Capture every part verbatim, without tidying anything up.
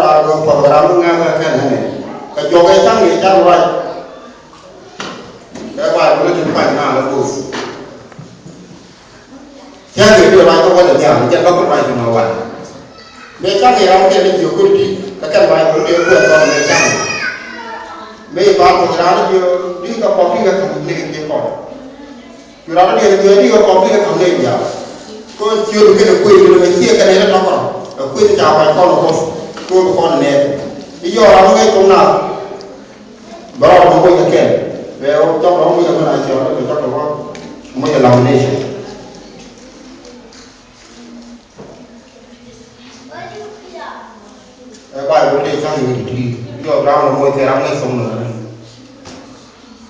Raar kɛ program mi ŋa̱th ɛ kɛn ɛ nɛ kɛ juɔk ɛ ca̱ŋ yɛ ca̱ŋ ruac. Kɛ Baibol ti kuany na lɛ bo̱o̱th. Cäŋ yɛ bi ruac kä wä lɛ nhial jɛn bä kɛ ruac kɛ ma wan. Mëë ca̱ŋ yɛ ram kɛn jiök kɛ ti kɛ kɛn Baibol kɛ kuɛn kɔn mëë ca̱ŋ. Mëë ba program jiök di kɛ kɔk di kɛ ka̱m ni kɛ kɔk. Cu ram diɛn diɛn ni kɛ kɔk ni kɛ ka̱m ni diaal. Kɔn ciöt kɛn kuëë kɛn mɛ ciɛ kɛn ni tɔkɔ. Ɛ kuëë ca kuany kɔn kɔth. Kɔn kɔn nɛ. I̱ yɔɔr ram ŋäc kɔn na. Bɛ rɔɔdɛ mɔ moc kɛ kɛn. Bɛ cɔk rɔɔdɛ moc kɛ mɛn a cɔɔl bɛ cɔk rɔɔdɛ moc kɛ lamination. Ɛ Baibol tëë ca̱ŋ i̱ ti ti yɔɔk ram rɔ moc kɛ ram ŋäc thok nɔ.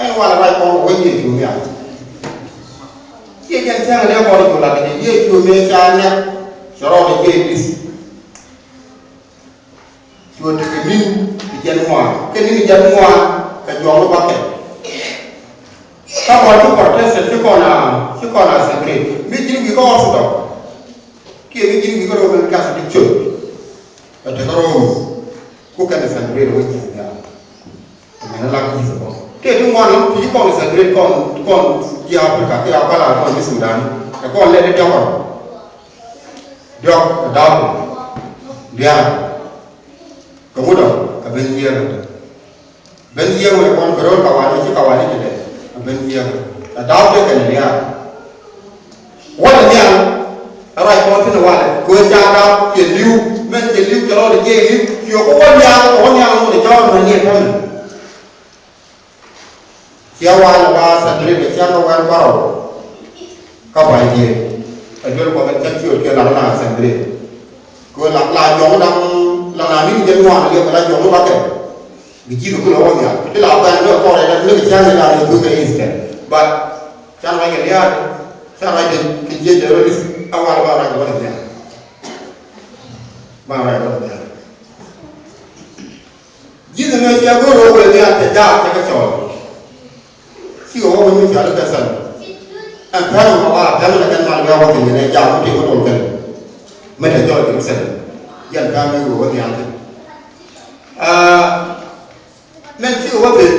Ɛn walɛ rac kɔn wä Yecu nhial. Ciɛ jɛn cäŋ dee kɔn i̱ cu lat i̱ Yecu mëë ca nɛk cɛ rɔɔdɛ jiɛ i̱ li̱th. Cuɛ tekɛ ni̱n ti jɛn ŋuan kɛ ni̱n ti jɛn ŋuan kɛ juɔk ni bakɛ. Kä kɔn ci Protestant ci kɔn a ci kɔn a celebrate mi ji̱n wi̱i̱ kä Orthodox kiɛ mi ji̱n wi̱i̱ kä Roman Catholic Church. Ɛ tekɛ Rome ku kɛn celebrate wä ji̱n nhial. Mɛn lak ji̱ kɔ tëë ti ŋuan lɔ̱ŋ ti ci kɔn celebrate kɔn kɔn ji̱ Africa kiɛ a kɔn a kɔn ji̱ Sudan. Ɛ kɔn lɛ ti diɔk kɔn diɔk ɛ da̱a̱k kɔn diaal. Kɛ ŋut ɔ kɛ ben jiɛɛk ɛ ben jiɛɛk wec kɔn kɛ ro̱l kawani ci kawani ti dɛ ɛ ben jiɛɛk ɛ da̱a̱k tëë kɛn ɛ diaal. Wä lɛ nhial ɛ ruac kɔn thi̱n ɛ walɛ kɛ ɣöö ca da̱a̱k cɛ li̱w mɛn cɛ li̱w cɛ lɔɔt ɛ jiɛc li̱w. Ciö kä wä nhial kɛ wä nhial ŋot ɛ jɔɔr mɛn ni ɛ tämɛ. Cia wal ba Sandri bɛ cia kä wɛr bärɔw. Kä pay diee a duel kɔn kɛ cäk ciöt kiɛ lat na Sandri. Kɛ la la jɔŋ daŋ la na ni jɛ ŋuan liɛ kɛ la jɔŋ ba kɛ. Bi ji̱ kɛ kulɛ wä nhial ti la kuɛn bɛ kɔrɛ la ni kɛ cäŋ ni la ni kui̱ kɛ Easter. But can ruac kɛ liaar can ruac kɛ jiɛ jɛ rɔ di a wal ba ruac kɛ wä nhial. Ba ruac kɛ wä nhial. Ji̱th ɛmɛ cia go̱o̱r ɣöö wëë nhial cɛ jaak cɛ kɛ cɔɔl. Cikɛ wä wec mi cuali kɛ thɛl. Ɛn pɛn mɔ wa pɛn lɛ kɛn mal wiaa wä kɛ nyɛn ɛ jaak mi tëë wä tol kɛn. Mɛ tɛ jɔɔc kɛ mi thɛl. Yɛn pɛn mi wëë wä nhial kɛn. Aa, mɛn cikɛ wä ben.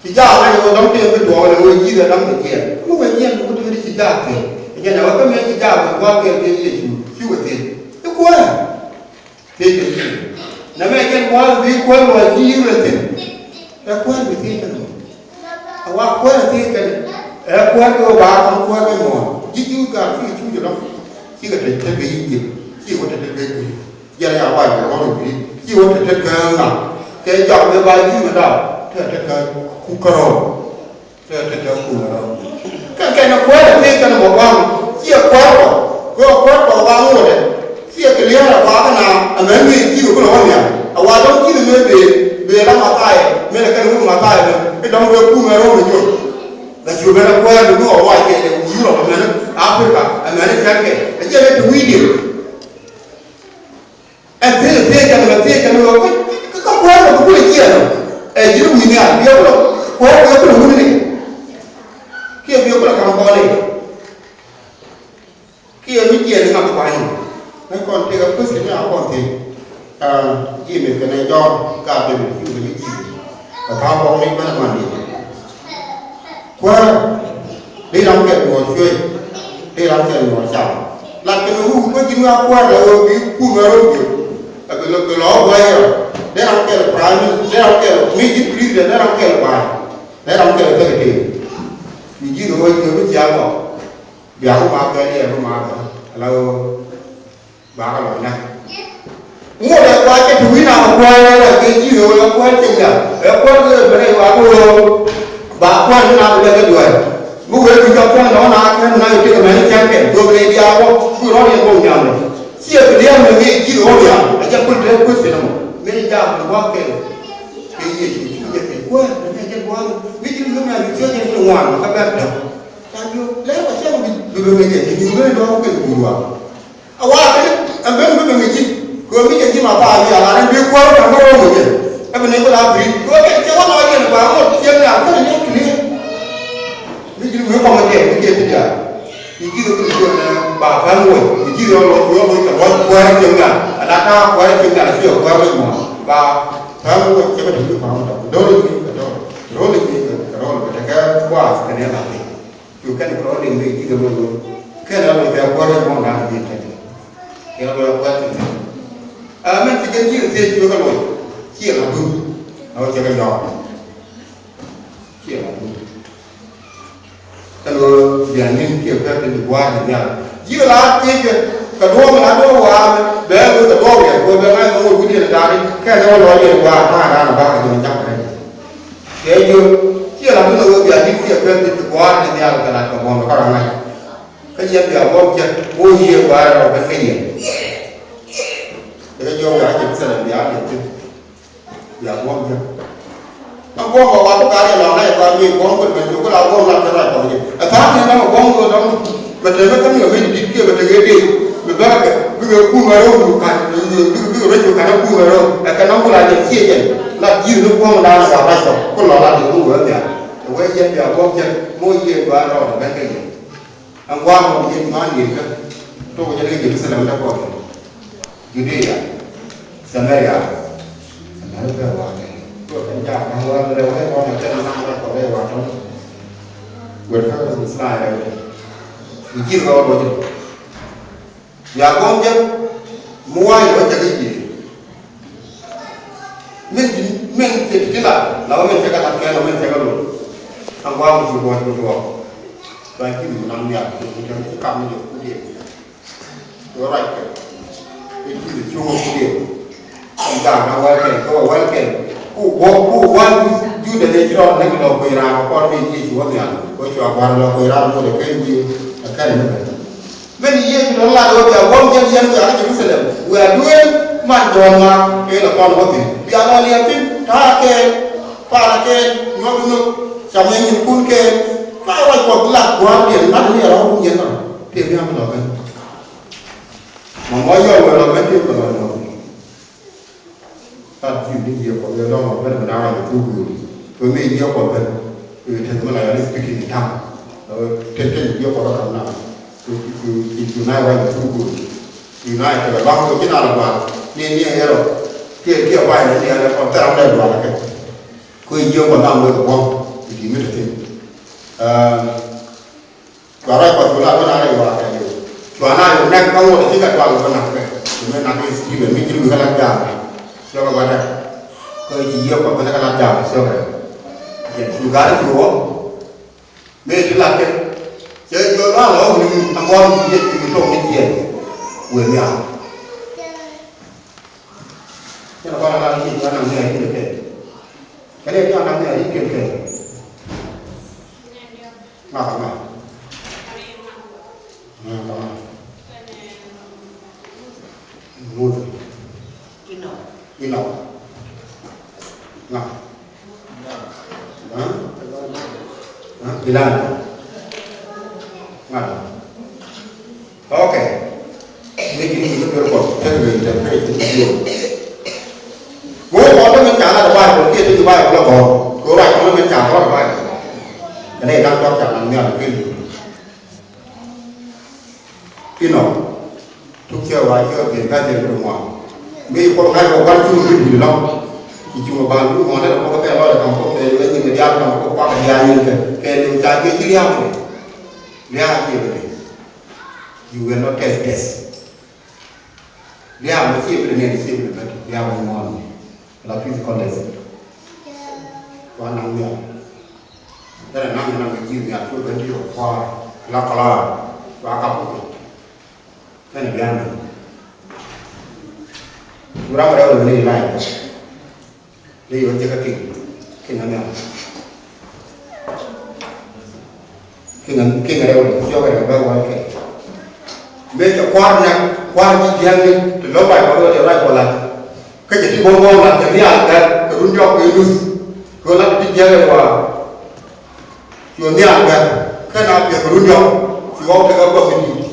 Ci jaak mɛn wä dɔ̱ŋ tëë mi duɔɔk lɛ wëë ji̱th ɛ dɔ̱ŋ kɛ jiɛn. Mi wëë jiɛn mi wä tëë ci jaak kɛ. Jɛn ɛ wä kä mɛn ci jaak wä gua̱a̱k kɛ kɛ Yecu. Ci wä thiec. I̱ kuäär. Thiec kɛ thiec. Nɛmɛ jɛn kuäär bi kuäär luɔc ji̱ Yiëë rɛl thi̱n. Ɛ kuäär bi thiec kɛn mɔ. A wa kuäär a thiec kɛn. Ɛ kuäär kɛ ɣöö ba kɔn kuäär kɛ muɔ̱ɔ̱n. Ji̱ ji̱ wi̱i̱ gaar cikɛ cuc ɛlɔ̱ŋ. Cikɛ te te ben Ijip. Cikɛ wä te te ben Kuc. Jɛn ya wa jɛ rɔ̱ ni Kuc. Cikɛ wä te te kɛ ŋa̱. Kɛ jɔak mëë ba ji̱ mɛ daal. Te te kɛ kuk kärɔ̱. Tɛ tɛ tɛ kum rɔ. Kɛ kɛn kuäär a thiec kɛn mɔ gua̱a̱ŋ. Ciɛ kuäär kɔ. Kɛ kuäär kɔ gua̱a̱ŋ wä dɛ. Ciɛ kɛ lia̱a̱ a gua̱a̱ŋ na a mɛn wi̱i̱ ji̱ kɛ kulɛ wä nhial. A wa dɔ̱ŋ ji̱ mɛ bee bee la Mathayɛ. Mɛ lɛ kɛn wä Mathayɛ mɛ. I̱ dɔ̱ŋ bee kum ɛ rɔ̱ mɛ jor. La cu mɛn a kuäär bi mi ɔ ruac kɛ lɛ Yurop a mɛn Africa a mɛn cɛn kɛ. A jiɛ lɛ ti wi̱i̱ diɛ. Ɛ thiec thiec kɛn mɛ thiec kɛn mɛ kä kä kuäär mɛ kä kulɛ jiɛɛn ɔ. Ɛ ji̱n wi̱i̱ nhial biɛ kulɛ kuäär biɛ kulɛ wuni ni. Kiɛ biɛ kulɛ ka̱m kɔn ni. Kiɛ mi jiɛɛn ŋa̱th kuany. Mɛ kɔn tëë kä kueth kɛn a kɔn thiec. Ji̱ mith kɛn ɛ jɔɔk ka ben ji̱ mith ji̱. Ɛ pa̱a̱m bɔk ni bänä man ni. Kuäär, dee ram kɛl nyuɔɔr cuëëc, dee ram kɛl nyuɔɔr cam. Lat kɛn ɛ wuk kuäär ji̱n wi̱i̱ a kuäär ɛ ɣöö bi kun wä ro̱o̱ biöt. Ɛ bi lɔ, bi lɔ gua̱a̱c rɔ. Dee ram kɛl prime minister, dee ram kɛl ŋi̱i̱c ji̱ president, dee ram kɛl ba̱a̱c. Dee ram kɛl executive. Bi ji̱ ɣöö ji̱ ɣöö bi ciaŋ ɔ. Bia bi ma̱a̱k kɛn yɛ bi ma̱a̱k kɛn. Ala ɣöö. Ba kɛ lɔcnɛ. Ŋot ɛ kua̱r cɛ ti wi̱i̱ na kɛ kuäär ɛ la kɛ ji̱ ɣöö ɛ kuäär cɛ nya ɛ kuäär kɛ ben ɛ wa kɛ ɣöö. Ba kuäär mi na kɛ lɛ kɛ duɛɛr. Mi wee bi jɔk cäŋ dɔ̱ŋ na kɛ na kɛ ti kɛ mɛn cäŋ kɛ duɔ̱p lɛ diaal wä bi rɔ̱ yɛn kɔŋ nyam rɔ. Ciɛ bi diaal mi ŋi̱i̱c ji̱ ɣöö nyam ɛ jɛ kul te kueth ti nɔmɔ mi jaak mi gua̱a̱k kɛ. Kɛ Yecu ci jɛ kɛ kuäär mi jɛ jɛ gua̱a̱k mi ji̱ ɣöö na bi ciö jɛ ti ŋuan kä bɛr däk. Ca jiök lɛr kɔ cäŋ bi bi bi ŋi̱i̱c jɛ ti ji̱ ɣöö dɔ̱ŋ kɛ guur wa. A wa kɛn ɛn ben bi bi mi ji̱ kɛ mi jɛ ji̱ ma paal mi a la rɛn bi kuäär kɛ mi rɔm mi jɛ. Ɛ bi ni bi la bi kɛ kɛ cɛ wa nɔ yɛn ba ŋot cɛ mi a kɛ ni kɛ ni. Mi ji̱ mi kɔm kɛ mi jɛ ti ja. Mi ji̱ kɛ bi ni jɛ ba Päm wec, mi ji̱ yɔl wec, yɔl wec kɛ ruac kuäärä cieŋ nhial. Ala ta̱a̱ kuäärä cieŋ nhial, a ci yɔ kuäär wec muɔ̱ɔ̱n. Ba päm wec, cɛ bä te wi̱i̱ päm wec dɔ̱k. Do̱l wec, kɛ do̱l. Ro̱l wec, kɛ ro̱l, kɛ tekɛ kuath kɛnɛ la̱th. Cu kɛn kɛ rɔ̱ liŋ mi ji̱ kɛ wec wec. Kɛn a wec kɛ kuäär wec muɔ̱ɔ̱n da̱a̱n ji̱ kɛn. Kɛn a wec kuäär wec. Ɛ mɛn ci kɛn ji̱ kɛ thiec cu kɛ loc. Ciɛ la duŋ. A wec cɛ kɛ yɔɔk. Ciɛ la duŋ. Kä ni ɣöö bia ni̱n kiɛ pek ti gua̱a̱r ni nhial. Ji̱ la thiecä kɛ duɔ̱ɔ̱p mi la duɔ̱ɔ̱p wa̱a̱ bɛ ɣöö kɛ duɔ̱ɔ̱p yɛ kɛ ɣöö bɛ ŋa̱c kɛ ŋot wi̱cdiɛn ɛ da̱a̱ni kɛn ni wä lɔc yɛn gua̱a̱r ta̱a̱ da̱a̱n ɛ ba̱a̱k ɛ jɛn ja̱k rɛc. Kɛ jiö ciɛ la bi ni ɣöö bia ni̱n kiɛ pek ti gua̱a̱r ni nhial kɛ lat kɛ buɔ̱m kɛ kɔn ɛ ŋa̱c. Kä yɛn bia buɔ̱m cɛ wä yiëë gua̱a̱r ɛ rɔ ben kä yɛn. Kɛ jiö wiaa Jerusalem bia ni thi̱n. Bia guɔ̱m jɛ. Kä guɔ̱m kɛ wa ku kari lɔŋ na yɛ kɔn mi guɔ̱m kɛ mɛ jɛ ku la guɔ̱m la kɛ ruac kɔn jɛ. Ɛ tha̱a̱ŋ ni dämɛ guɔ̱m kɛ dämɛ. Mɛ te mɛ kä mi kɛ mi dit kiɛ mɛ te kɛ dee. Mɛ bɛ kɛ bikɛ kuur mɛ rɛw du ka̱n bikɛ bikɛ rɛc du ka̱n kuur mɛ rɛw. Ɛ kɛ nɔŋ ku la jɛ ciɛ jɛ. La ji̱ ni guɔ̱m da̱a̱n wa ruac kɔn ku lɔ la jɛ ku wee mɛ. Ɛ wee yɛn bia guɔ̱m jɛ mɔ yɛ dua rɔɔdɛ bɛn kɛ yɛ. Ɛn gua̱a̱th mɔ yet man yet kä tok jɛ ni Jerusalem dee kɔn. Judea, Samaria. Samaria bɛ wa̱a̱ kɛ. Tok kɛn jaak kɛ wa̱a̱ rɛw kɛ kɔn kɛ kɛn naŋ rɛw kɔn rɛw wa̱a̱ tɔn. Wet kä kɛ Israel rɛw kɛ. Ni ji̱ rɔɔd wä jɛ. Ya gɔm jɛ. Mi wa̱a̱ yɛ wä jɛ kɛ ji̱. Min ti min ti ti la la wä min cɛ kɛ lat kɛ la min cɛ kɛ lo̱l. Ɛn gua̱a̱th mi ci ruɔ̱c mi tuɔɔk. Ba ji̱ mi naŋ nhial mi jɔn ci kam mi jɔk ku diɛn. Wä ruac kɛ i̱ ji̱ mi cuŋ ku diɛn. Ɛn gaak na wä kɛn kɛ wä wä kɛn ku guɔ ku wä Juda ni ci rɔɔd ni kɛ lɔ kui̱ raan kɛ kɔn mi ji̱ ci wä nhial. Kɛ cua gua̱a̱r lɔ kui̱ raan mut ɛ kɛn ji̱ ɛ kɛn ni bɛ. Min Yecu lɔ lat ɣöö bia guɔ̱m jɛn yɛn wiaa kä Jerusalem wiaa duëël man jɔ̱ɔ̱n ŋa̱a̱k kɛ lɔ kɔn wä thi̱n. Bia lɔ liɛɛp thi̱n ta̱a̱ kɛɛl, pa̱a̱r kɛɛl, nyuɔ̱th nhök, cam yɛn nyinkun kɛɛl. Ta̱a̱ ruac Kuɔth lat gua̱a̱r diɛn lat ni yɛn rɔ̱ wun yɛn rɔ tëë bia mi lɔ ben. Mɔmɔ yɔl wä lɔ ben tëë kɛ lɔ nyuɔ̱th. Tat ji̱ ni jiɛ Kuɔth ɛ lɔ̱ŋ ɔ ben mi da̱a̱ rɔ thuk wee. Wee mi jiɛ Kuɔth ben. Wee tet mi la yɔl i̱ speaking in tongue. Tet tet jiɛ Kuɔth ɔ ka̱m na. Cu cu cu cu na yɔl i̱ thuk wee. Cu na yɔl i̱ lɔ̱ŋ wee ji̱ na la gua̱a̱th. Ni ni ɛ yɛrɔ. Kiɛ kiɛ gua̱a̱th ni ni ɛ lɛ Kuɔth thɛr ɔ lɛ gua̱a̱th kɛ. Kɛ jiɛ Kuɔth na wee kɛ buɔ̱m. I̱ ti mi te thi̱n. Cua ruac Kuɔth cu lat wä na rɛy wa̱a̱ kɛ liw. Cua na yɛ nɛk kä ŋot a ci kɛ tual wä nak kɛ. Cu mi nak kɛ Stephen mi ji̱ luth kä lat jaak. Ciökɛ gua̱dɛ. Kä ci Yiëë Kuɔth kɛn kä lat jaak ciökɛ. Cu gat cu wä. Mi ti lat kɛ. Cɛ jiɔ luaŋ lɔ wuni a ŋuɔm ci yet ci mi tok ni jiɛn. Wëë nhial. Cɛ na kɔn a lat ci cua naŋ ni a ci kɛ. Kɛn yɛ cua naŋ ni a ci kɛ kɛ. Ŋa kɛ ŋa? Ŋa kɛ ŋa? Muthɛ. Inɔ. Inɔ. Ŋa? Ŋa? Ŋa? Ilan. Ŋa? Ok. Ni ji̱ ni ji̱ ni duel kɔn tekɛ interpret ni ji̱. Ŋuɔ̱t kɔn ni mɛn ca lat Baibol kiɛ ti Baibol kɔn. Kɛ ruac kɔn ni mɛn ca lat Baibol. Kɛnɛ i̱ da̱ŋ tɔk ca lat nhial kɛn. Inɔ. Tuk cɛ wa cɛ ben ka jɛ ni ŋuan. Mi kɔn ŋa̱c kɔ wan cuŋ ni bi lɔŋ. Ci cuŋ ba lu ŋuan ni kɔn kɛ lɔc kam kɔn kɛ ni diaal kam kɔn kɛ diaal ni kɛ. Kɛ ni ca jɛ ji̱ lia̱a̱ kɛ. Lia̱a̱ kɛ ni. You will not taste death. Lia̱a̱ mɛ ciɛ bi nɛn ciɛ bi bɛt lia̱a̱ mɛ ŋuan. La physical death. Wa naŋ nhial. Kɛnɛ naŋ naŋ ji̱ nhial cu ben ti rɔ kua̱r la kɔla. Wa kap kɛ. Kɛnɛ bian mɛ. Wura mɛ rɛw ni lai. Ni yɔ jɛ kä kiŋ kiŋ a nhial. Kiŋ a kiŋ a rɛw ni yɔ kɛ rɛw bɛ wal kɛ. Mëë cɛ kua̱r nɛ kua̱r ji̱ jiäŋni ti lo̱k ruac kɔn wä jɛ ruac kɔn lat. Kä cɛ ti buɔ̱m buɔ̱m lat kɛ nhial gɛr kɛ run diɔk kɛ luth. Kɛ lat ti jiäŋ ɛ wa. Cu nhial gɛr kä na piɛth kɛ run diɔk. Cu ɣɔw tekɛ guɔth mi di̱i̱t.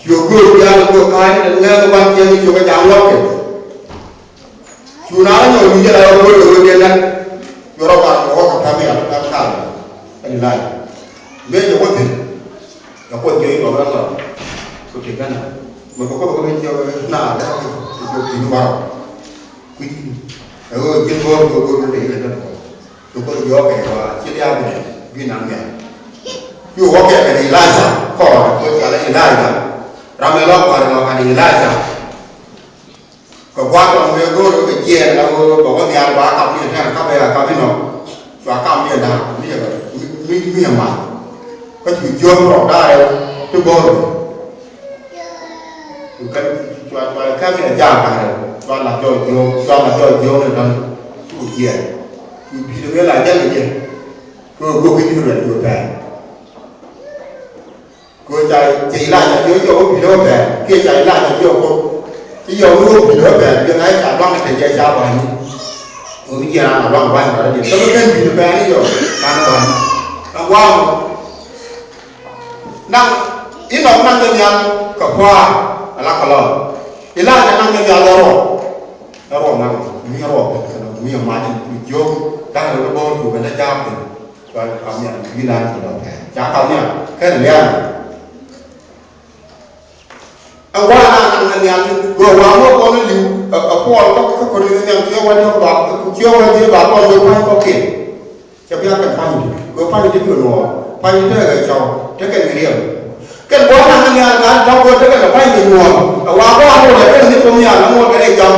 Cu göök diaal göök ka̱a̱c ni ŋɛɛk ban jiɛn ni cu kɛ ja̱a̱ŋ wä kɛ. Cu na rɔ nyɔk luc jɛ la rɔ göök kɛ wee diɛn däk. Cu rɔ bar kɛ wä kɛ päm i̱ a kal. Ɛn la̱c mëë jɛ wä thi̱n. Ka Kuoth jiök i̱ kɔn ɣän lɔ ku ti känɛ. Mɛ kɛ Kuoth kɔn jiök na dee kɛ jiök ti ni warɔ. Kui̱ ɛ ɣöö ji̱n go̱o̱r kɛ go̱o̱r kɛ ilɛ dee kɔ. Kɛ Kuoth jiök kɛ wa ci lia̱a̱ bi nɛ bi naŋ nhial. Yu wä kɛ kɛ Ilaja kɔɔr kɛ Kuoth kɛ lɛ Ilaja. Ram ɛ lɔ kɔɔr kɛ kɛ Ilaja. Kɛ gua̱a̱th tɔŋ mëë go̱o̱r kɛ jiɛɛn la ɣöö bɛ wä nhial ba kap ni tɛn kap ɛ kap inɔ. Cua kap ni da̱a̱k mi mi mi mac. Kä cu jiök rɔɔk da̱a̱r ɛ ti go̱o̱r. Cu kɛn cua cua kɛn ni jaak da̱a̱r ɛ cua la jɔɔc jiök cua la jɔɔc jiök ni da̱a̱r. Cu jiɛɛn cu bi̱i̱t mëë la jäl kɛ jɛ. Kɛ ɣöö guɔ̱k kä ji̱ rɛl cu pɛn. Kɛ ɣöö ca cɛ Ilaja jiök jɔk wä pi̱i̱t wä pɛn kiɛ ca Ilaja jiök wä Kuoth. Ci yɔk wä pi̱i̱t wä pɛn jiök ŋa̱c ca luaŋ kɛ tɛn jɛ ca ba̱ny. Ɣöö bi jiɛn an a luaŋ ba̱ny rɔ̱ rɛl jɛ kä bi kɛn pi̱i̱t pɛn i̱ yɔk kan ba̱ny. Ɛn gua̱a̱m naŋ Inɔk naŋ kɛ nhial kɛ pua̱a̱r ala kɛ lɔr. Ilaja naŋ kɛ nhial ɛ ruɔk. Ɛ ruɔk naŋ mi ruɔk kɛ kɛ mi mac in jiök da̱ŋ rɛl kɛ bo̱o̱r cu ben dee jaak piny. Cua kam nhial wi̱i̱ la̱a̱n ci lɔ pɛn ca kam nhial kɛn lia̱a̱n. Ɛ gua̱a̱r na naŋ ɛ nhial ni gɔɔ wa̱a̱ mɔ kɔn ni li̱w ɛ puɔl kä kä kɔn ni nhial ciɛ wä ni ba ciɛ wä ni ba kɔn ni pa̱ny kɔkiɛn. Cɛ bia kɛn pa̱ny ni gɔɔ pa̱ny ni bi nuɔɔr pa̱ny ni tekɛ cɔw tekɛ ni riɛm. Kɛn gua̱a̱r na naŋ ɛ nhial ŋa̱n tɔ̱ gɔɔ tekɛ ni pa̱ny ni nuɔɔr ɛ wa̱a̱ gɔaa ni wä lɛ kɛn ni thom nhial na muɔɔr kɛ rɛy jam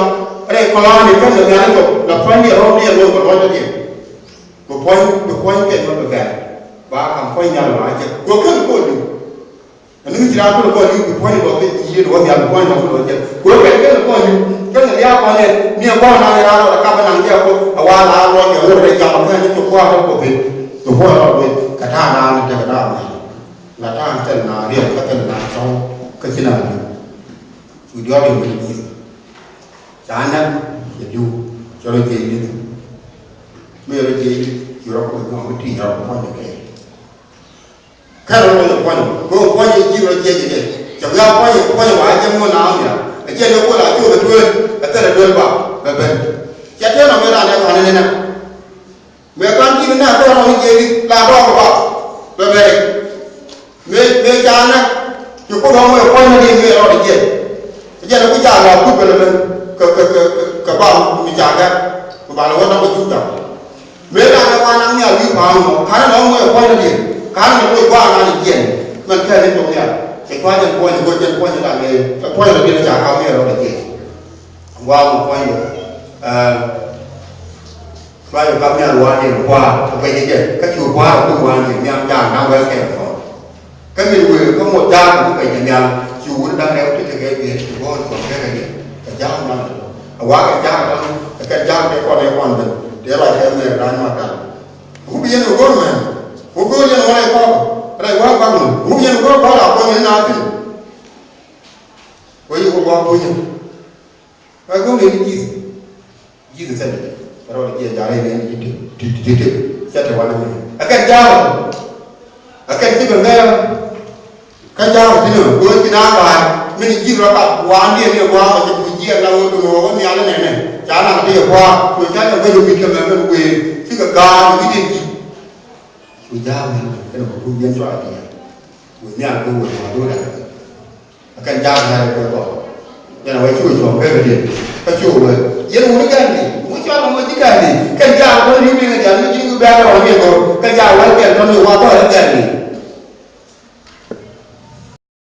rɛy kɔla̱a̱n ni kɛn ni nhial ni thok la pa̱ny ni rɔ̱ ni ɛ luɔ̱th kɛ luɔ̱c ni diɛn. Bi puɔ̱ny bi puɔ̱ny kɛn mɛ bi bɛr ba kam puɔ̱ny nhial ba jɛ gɔɔ kɛn kɔn ni. Ɛn ni ci raan kulɛ kɔn li̱w bi puɔ̱ny lɔ kɛ yiëë ni wä nhial bi puɔ̱ny lɔ kulɛ wä jɛn. Kɛ wä kɛn kɛn kɔn li̱w kɛn kɛ lia̱a̱ kɔn yɛn ni ɛn kɔn naŋ yɛn raan lɔ rɛ kap ɛn naŋ jɛ kɔ ɛ wa la lɔ jɛ wä rɛ jam kɛn ni cop kɔn rɛ kɔ ben. Kɛ puɔ̱ny lɔ ben kɛ ta̱a̱ naan ni tekɛ daam nhial. La ta̱a̱ ni thil naan riɛk kä thil naan cɔw kä ci naan li̱w. Cu diɔt yɛ wec ji̱ ca nɛn cɛ diw cɛ rɔ jiɛc li̱th. Mi rɔ jiɛc li̱th ci rɔ kɔ nyɔk mi ti rɔ kɔ puɔ̱ny kɛ. Kɛn rɔ lɔ puɔ̱ny kɛ ɣöö puɔ̱ny ji̱ rɔ jiɛc jɛ. Cɛ wiaa puɔ̱ny puɔ̱ny wa jɛ ŋuɔ̱n na ɣän ya. Ɛ jɛ ni kuɔl a cuɔth ɛ duel ɛ thilɛ duel ba bɛ ben. Cɛ tëë nɔ mëë raan ɛ pa̱n ni nɛ. Mëë ka̱n ji̱ ni nɛ thilɛ nɔ ni jiɛc la dɔɔk ba bɛ ben. Mëë mëë ca nɛ ci kuoth ɣän mëë puɔ̱ny ni di mëë rɔ di jiɛc. Ɛ jɛ ni ku ca la kut bɛ lɛ ben kɛ kɛ kɛ kɛ ba mi ca gɛr. Ku ba lɛ wä nɔ kɛ cup da̱ŋ. Mëë da̱ŋ ɛ kɔn naŋ nhial wi̱i̱ pa̱a̱m mɔ ka̱n ɛ nɔŋ mëë puɔ̱ny rɔ diɛn ka̱n ɛ ni loc gua̱a̱r na̱n jiɛn. Mɛn kɛn ni thok nhial cɛ cua̱c ɛn puɔ̱ny ɛ go̱c ɛn puɔ̱ny ɛ da̱ŋ ɛ ɛ puɔ̱ny rɔ diɛn ca ka̱m nhial rɔ kɛ jiɛn. Gua̱a̱r mɔ puɔ̱ny rɔ. Cua̱c ɛ ka̱m nhial wa̱a̱ diɛn kua̱a̱r ɛ guɛc ɛ jɛ kä cu kua̱a̱r ɛ kuc wa̱a̱ diɛn nhiam jaak na̱ŋ wɛl kɛn kɔn. Kä min wëë kä ŋot jaak mi pɛc kɛ nhial ci wun da̱ŋ rɛw ti tekɛ biɛt ti bɔɔl cuɔ̱ŋ tekɛ diɛn kɛ jaak man. A wa̱a̱ kɛ jaak da̱ŋ kɛ kɛn jaak tëë kɔn ëë kɔn ben tëë ruac kɛ mɛɛr da̱ŋ ma da̱ŋ. Wuk yɛn wä go̱r mɛn wä go̱r yɛn wä rɛy kɔk rɛy wa̱a̱ baŋ wuk yɛn wä go̱r kɔk a kɔn yɛn na thin. Wä yi wä wa̱a̱ punyä. Ɛ go̱o̱r ni ji̱th ji̱th thil rɔ jiɛ ja̱a̱r in ji̱ ti ti ti ti cɛ te wan mi ɛ kɛn ja̱a̱r. Ɛ kɛn ti bɛ ŋɛɛ kä ja̱a̱r ti ni go̱o̱r ti na ka̱a̱r min ji̱th rɔ kap wan diɛ ni gua̱a̱r ɔ cɛ ku jiɛ la wä duŋ wä nhial nɛnɛ ca na ti yɛ kua̱a̱r ku ca jɛ guɛc mi kɛ mɛ min wëë ti kɛ ga̱a̱r wi̱c in ji̱. Cu ja̱a̱r ni kɛn kɛ ku yɛn cua diɛ wä nhial kɛ wä duŋ wä duŋ da̱a̱r. Ɛ kɛn jaak nhial kɛ kɔ. Yɛn a wee cu cuɔ̱ŋ kɛ kɛ diet kä cu wee yɛn wuni gɛn ni wuni cual mɔ ji̱ gɛn ni kɛn jaak wee ni wi̱i̱ ni dial ni ji̱ wi̱i̱ bɛ̈ɛ̈k rɔ ni kɔ kɛn jaak wee kɛn tɔ̱ ni wa bä rɔ gɛn ni.